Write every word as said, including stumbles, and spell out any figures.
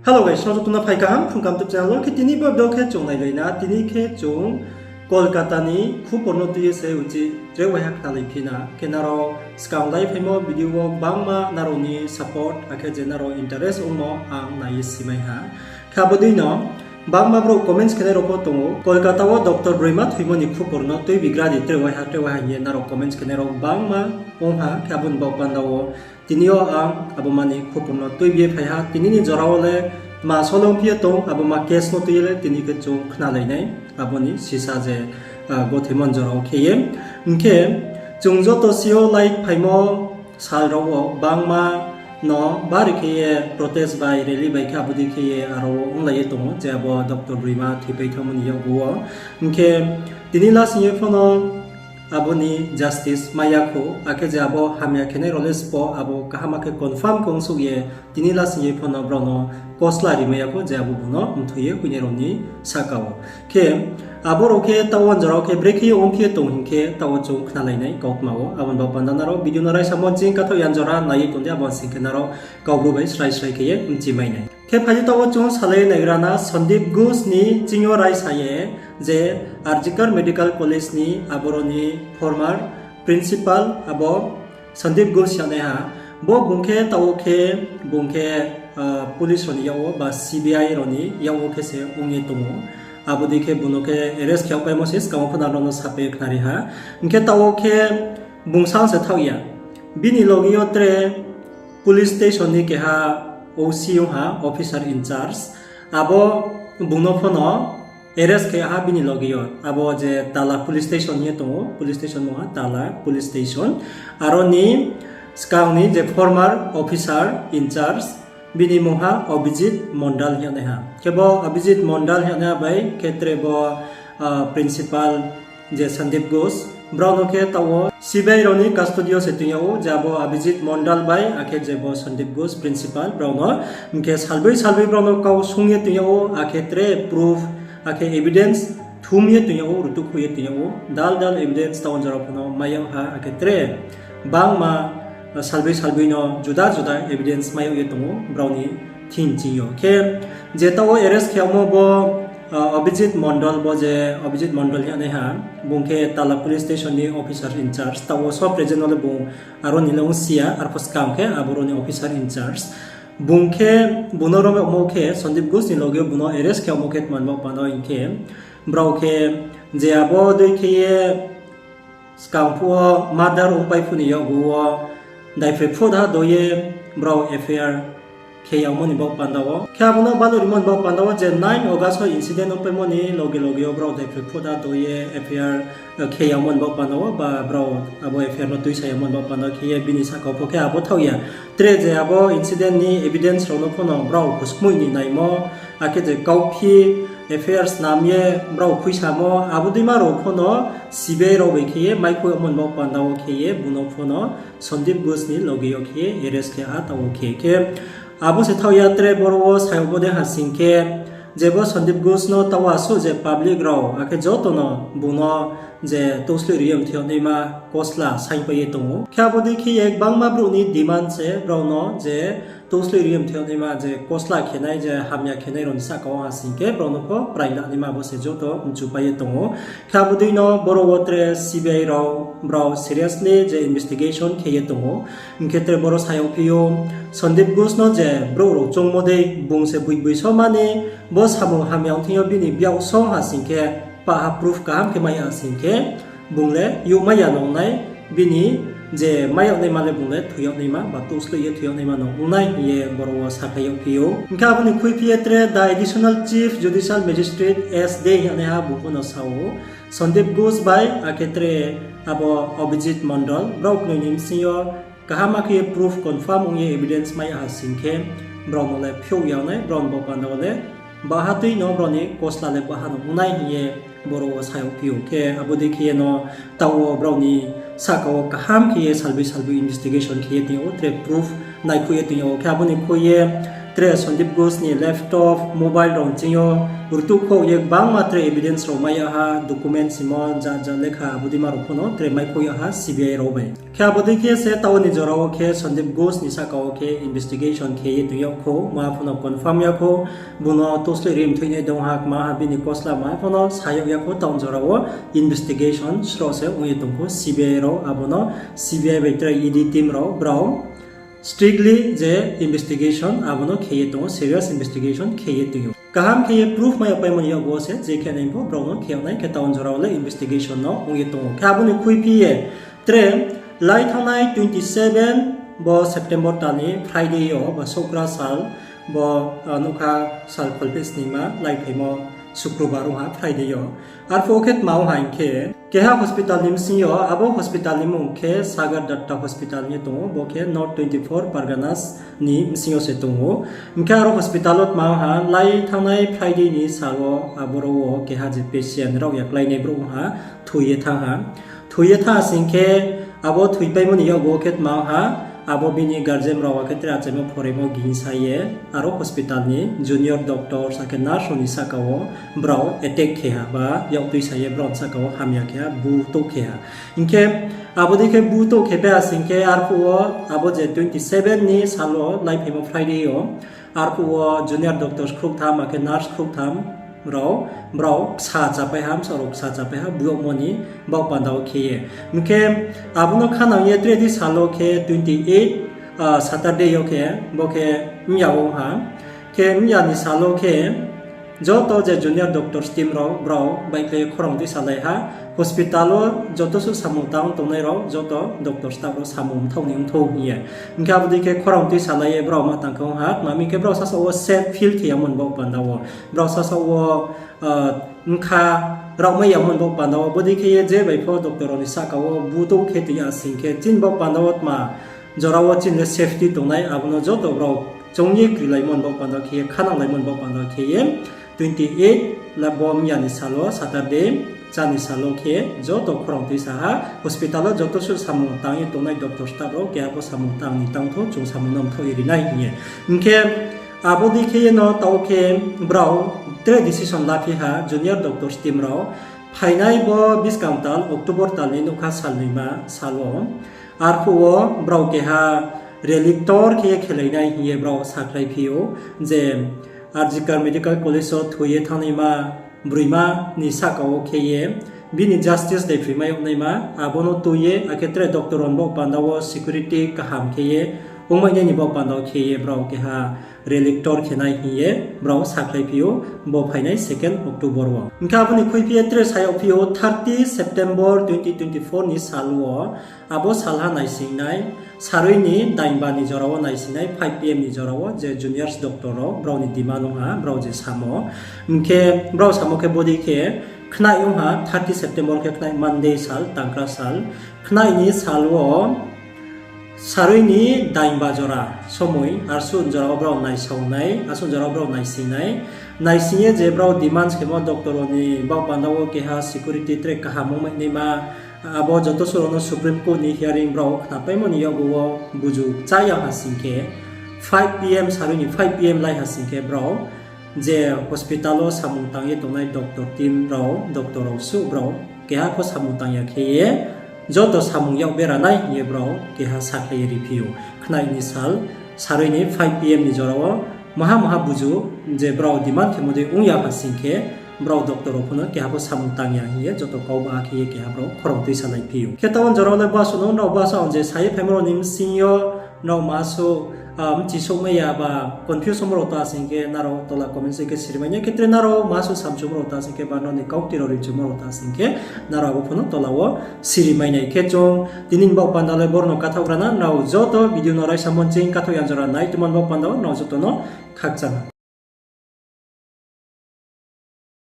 Hello guys, nrao joto no phai kaham Phrung Kaham YouTube channel wo. Khe tini bo video khe chung nailai na, tini khe chung Kolkata ni khupor no tui ye se uchih tre waiha khnalai phi na. Khe nrao skang lai phaimo video wo gbangma nrao ni support akhe je nrao interest ongmo ang nai ye simai ha. Khe abo dei no gbangma brouh comments khenai rao pho tong ou. Kolkata wo doctor broima thoimo ni khupor no tuibi gra di tre waiha, tre waiha hing ye nrao comments khenai rao gbangma ong ha. Khe abo ni baoh panda wo tini yo ang abo mani khupor no tuibi ye phai ha. Tini ni jora wo le tma sole ongphi ye tong, abo ma case no tui ye le tini khe chung khnalai nai. Abo ni sisa je, ah, gothoimo ni jora wo khe ye. Hing khe chung joto si yo like phaimo sal rao wo gbangma no bari khe ye protest bai rally bai khe abo dei khe ye aro wo onglai ye tong ou, je abo doctor broima thoipai thanngmo ni yakgu wo. Hing khe tini lasing ye pho no abo ni justice mai ya khou, akhe je abo hamya khenai rao le sbo abo kaham khe confirm khe ongsouh ye tini lasing ye pho no brao no kosla rimai ya khou, je abo bung no mthoi ye hoihnai rao ni sahka wo. Khe abo rao khe taoh wo jora wo khe brekhe ye ongphi ye tong hing khe taoh wo chung khnalai nai kautma wo. Abo ni baoh panda nrao video no raisamo ching kathaoh ya jora nai ye tong di, abo sing khe nrao Kaubru bai srai srai khe ye mchimai nai. Khe phai di taoh wo chung salai ye naigra na Sandeep Ghosh ni ching yo raisa ye je R G Kar Medical College ni aboro ni former principal abo Sandeep Ghosh hing ye naiha. Bo bung khe taoh wo khe bung khe, ah, police rao ni yak wo ba C B I rao ni yak wo khe se ong ye tong ou. Abo dei khe bung no khe arrest khe yagpaimo se skang wo pho nrao no sapai ye khnari ha. Hing khe taoh wo khe bung sang se thaoh ya. Bini loge yo tre police station ni keha O C ong ha, officer in charge. Abo bung no pho no arrest khe ha bini loge yo. Abo je Tala police station hing ye tong ou, police station mung ha Tala police station. Aro ni skang ni je former officer in charge, bini mung ha Abhijit Mondal hing ye naiha. Khe bo Abhijit Mondal hing ye naiha bai khe tre bo, ah, principal je Sandeep Ghosh, brao no khe taoh wo C B I rao ni custody yo se toing yag ou, je abo Abhijit Mondal bai akhe je bo Sandeep Ghosh principal brao no. Hing khe salboi salboi brao no kau sung ye toing yag ou, akhe tre proof, akhe evidence thum ye toing yag ou, rutuhkhouh ye toing yag ou, dal dal evidence taoh wo jora pho no mai yag ha, akhe tre gbangma salboi salboi no juda juda evidence mai yag ye tong ou brao ni thing ching yo. Khe je taoh wo arrest khe yagmo bo, ah, Abhijit Mondal, bo je Abhijit Mondal hing ye naiha, bung khe Tala police station ni officer in charge, taoh wo so present wo le bung aro ni le ongsi ya, arpho skang khe aboro ni officer in charge. Bung khe, bung no rom yagmo khe, Sandeep Ghosh ni loge yo bung no arrest khe yagmo khe tma ni baoh panda wo hing khe, brao khe je abo dei khe ye skang phuh wo murder ongpai phuh ni yakgu wo daiphroi phut ha do ye brao F I R khe yagmo ni baoh panda wo. Khe abo no baluh rimo ni baoh panda wo je nine August wo incident ongpaimo ni loge loge yo brao daiphroi phut ha do ye F I R khe yagmo ni baoh panda wo, ba brao abo F I R no tuisa yagmo ni baoh panda wo khe ye bini sahka wo pho khe abo thaoh ya. Tre je abo incident ni evidence rao no pho no brao khusmoi ni naimo, akhe je kauphi F I R snam ye brao khuisamo, abo deima rao pho no C B I rao bai khe ye maikhouh yagmo ni baoh panda wo khe ye bung no pho no Sandeep Ghosh ni loge yo khe ye arrest khe ha taoh wo khe. Khe abo se thaoh ya, tre boro wo sayouh bo dei ha sing khe, je bo Sandeep Ghosh no taoh wo asuh je public rao akhe joto no bung no je touhsloih ri ye mthoi yag naima kosla saingpai ye tong ou. Khe abo dei khe ye gbangma brouh ni demand se brao no je touhsloih ri ye mthoi yag naima je kosla khenai, je hamya khenai rao ni sahka wo ha sing khe brao no pho praing la naima bo se joto mchupai ye tong ou. Khe abo dei no boro wo tre C B I rao brao seriously je investigation khe ye tong ou. Hing khe tre boro sayouh phi ou, Sandeep Ghosh no je brouh rao choungmo dei bung se boigboi so mani, bo samung hamya ong thing yo bini biak song ha sing khe, pah ha proof kaham khe mai ya ha sing khe, bung le youhmai ya nung nai, bini je mai yag naima le bung le thoi yag naima ba touhsloih ye thoi yag naima nung ong nai hing ye boro wo saphai yag phi ou. Hing khe abo ni khuiphi ye tre the Additional Chief Judicial Magistrate S Dey hing yag naiha bung pho no sa ou, Sandeep Ghosh bai akhe tre abo Abhijit Mondal, brao knoi ni bsing yo kaham khe ye proof confirm ong ye evidence mai ya ha sing khe, brao no le phiouh yag nai, brao ni baoh panda wo le bahatui no brao ni kosla le baha no ong nai hing ye boro wo sayouh phi ou. Khe abo dei khe ye no taoh wo brao ni sahka wo kaham khe ye salboi salboi investigation khe ye tong yag ou, tre proof naikhouh ye tong yag ou. Khe abo ni khui ye Tre Sandeep Ghosh ni laptop, mobile rao ni ching yo rtuhkhouh ye gbangma tre evidence rao mai yag ha, document simo, ja ja lekha, abo deima rao pho no tre maikhouh yag ha C B I rao bai. Khe abo dei khe se taoh ni jora wo khe Sandeep Ghosh ni sahka wo khe investigation khe ye tong yag khou, ma pho no confirm ya khou, bung no tosleh ri mthoinai dong ha, kma ha bini kosla ma pho no sa yag ya khou, taoh ni jora wo investigation sroh se ong ye tong khou, C B I rao abo no, C B I bai tre E D team rao brao strictly je investigation abo no khe ye tong ou, serious investigation khe ye tong ou. Kaham khe ye proof mai yag paimo ni yakgu wo se je khe nai pho brao no khe yag nai, khe taoh ni jora wo le investigation no ong ye tong ou. Khe abo ni khuiphi ye tre lai thanngnai twenty seven bo September tal ni Friday yo ba souhkra sal bo, nougkha sal kholpheh sningma lai phaimo Sukrobar ong ha Friday yo. Arphuh wo khe tma ong ha hing khe, keha hospital ni bsing yo, abo hospital ni mmung khe Sagar Datta Hospital hing ye tong ou, bo khe North twenty four Parganas ni bsing yo se tong ou. Hing khe aro hospital wo tma ong ha, lai thanngnai Friday ni sal wo aboro wo keha je patient raohya kláinai brouh ong ha, thoi ye thanng ha. Thoi ye thanng ha sing khe, abo thoipaimo ni yakgu wo khe tma ong ha, abo bini guardian rao akhe tre achaimo phoraimo gingsa ye, aro hospital ni junior doctor akhe nurse rao ni sahka wo brao attack khe ha, ba yak tuisa ye brao ni sahka wo hamya khe ha, bu touh khe ha. Hing khe abo dei khe bu touh khe pai ha sing khe, arphuh wo abo je twenty seven ni sal wo lai phaimo Friday yo, arphuh wo junior doctors khrouhtham akhe nurse khrouhtham rao, brao ksa chapai ha, bsa rao ksa chapai ha, bu yagmo ni baoh panda wo khe ye. Hing khe abo no khanang ye tre di sal wo khe twenty eight, Saturday yo khe, bo khe mya ong ha. Khe mya ni sal wo khe joto je junior doctors team rao brao baihkhlai ye khorang tuisalai ha. Hospital wo joto suh samung tang tongnai rao joto doctor staff rao samung mthaoh ni ongthou hing ye. Hing khe abo dei khe khorang tuisalai ye brao ma tang khe ong ha, tma hing khe brao sasaoh wo safe feel khe yamo ni baoh panda wo. Brao sasaoh wo bkha raomai yamo ni baoh panda wo. Bodei khe ye je bai pho doctor rao ni sahka wo bu touh khe tong ya sing khe, chini baoh panda wo tma jora wo chini le safety tongnai, abo no joto brao choung ye krilaimo ni baoh panda khe ye, khananglaimo ni baoh panda khe ye, twenty eight la bo mya ni sal wo Saturday, chá ni sal wo khe joto khorang tuisa ha, hospital wo joto suh samung tang ye tongnai doctor staff rao keha pho samung tang ni tangthou, chung samung no mthaoh ye ri nai hing ye. Hing khe abo dei khe ye no taoh khe brao tre decision laphi ha junior doctors team rao, phainai bo buskang tal October tal ni nougkha salnoima sal wo arphuh wo brao keha rally ktor khe ye khelai nai hing ye brao sakhlaiphi ou, je R G Kar Medical College wo thoi ye thanngnaima broima ni sahka wo khe ye bini justice daiphroimai yag naima, abo no tui ye, akhe tre doctor rao ni baoh panda wo security kaham khe ye ongmai nai ni baoh panda wo khe ye brao keha rally ktor khe nai hing ye brao sakhlaiphi ou, bo phainai second October wo. Hing khe abo ni khuiphi ye tre sa yagphi ou thirty September twenty twenty four ni sal wo, abo salha naisingnai, sarui ni daingba ni jora wo naisingnai five P M ni jora wo je juniors doctor rao brao ni demand ong ha, brao je samo. Hing khe brao samo khe bodei khe, khnai ong ha thirty September khe khnai Monday sal, tangkra sal. Khnai ni sal wo sarui ni daingba jora somoi, arsuh jora wo brao naisao nai, arsuh jora wo brao naising nai. Naising ye je brao demands khemo doctor rao ni baoh panda wo keha security tre kaham ongmai naima, abo joto suh rao no Supreme Court ni hearing brao khnapaimo ni yakgu wo buzu chá ya ha sing khe, five P M, sarui ni five P M lai ha sing khe brao je hospital wo samung tang ye tongnai doctor team rao, doctor rao suh brao keha pho samung tang ya khe ye joto samung yak bera nai hing ye brao keha sakhlai ye riphi ou. Khnai ni sal, sarui ni five P M ni jora wo maha maha buzu je brao demand khemo dei ong ya ha sing khe, brao doctor rao pho no keha pho samung tang ya hing ye joto kau ba khe ye keha brao khorang tuisalaiphi ou. Khe taoh ni jora wo le basuh no, nrao basuh ang je sa ye phaimo rao ni bsing yo, nrao masuh, bchi souhmai ya ba confuse ongmo rao ta sing khe, nrao tola comment section khe siri mai nai. Khe tre nrao masuh samchumo rao ta sing khe ba nrao ni kaukti rao richumo rao ta sing khe, nrao abo pho no tola wo siri mai nai. Khe chung tini ni baoh panda le boro no kathaoh gra na, nrao joto video no raisa monching kathaoh ya jora nai tongmo ni baoh panda wo nrao joto no khakchang ha.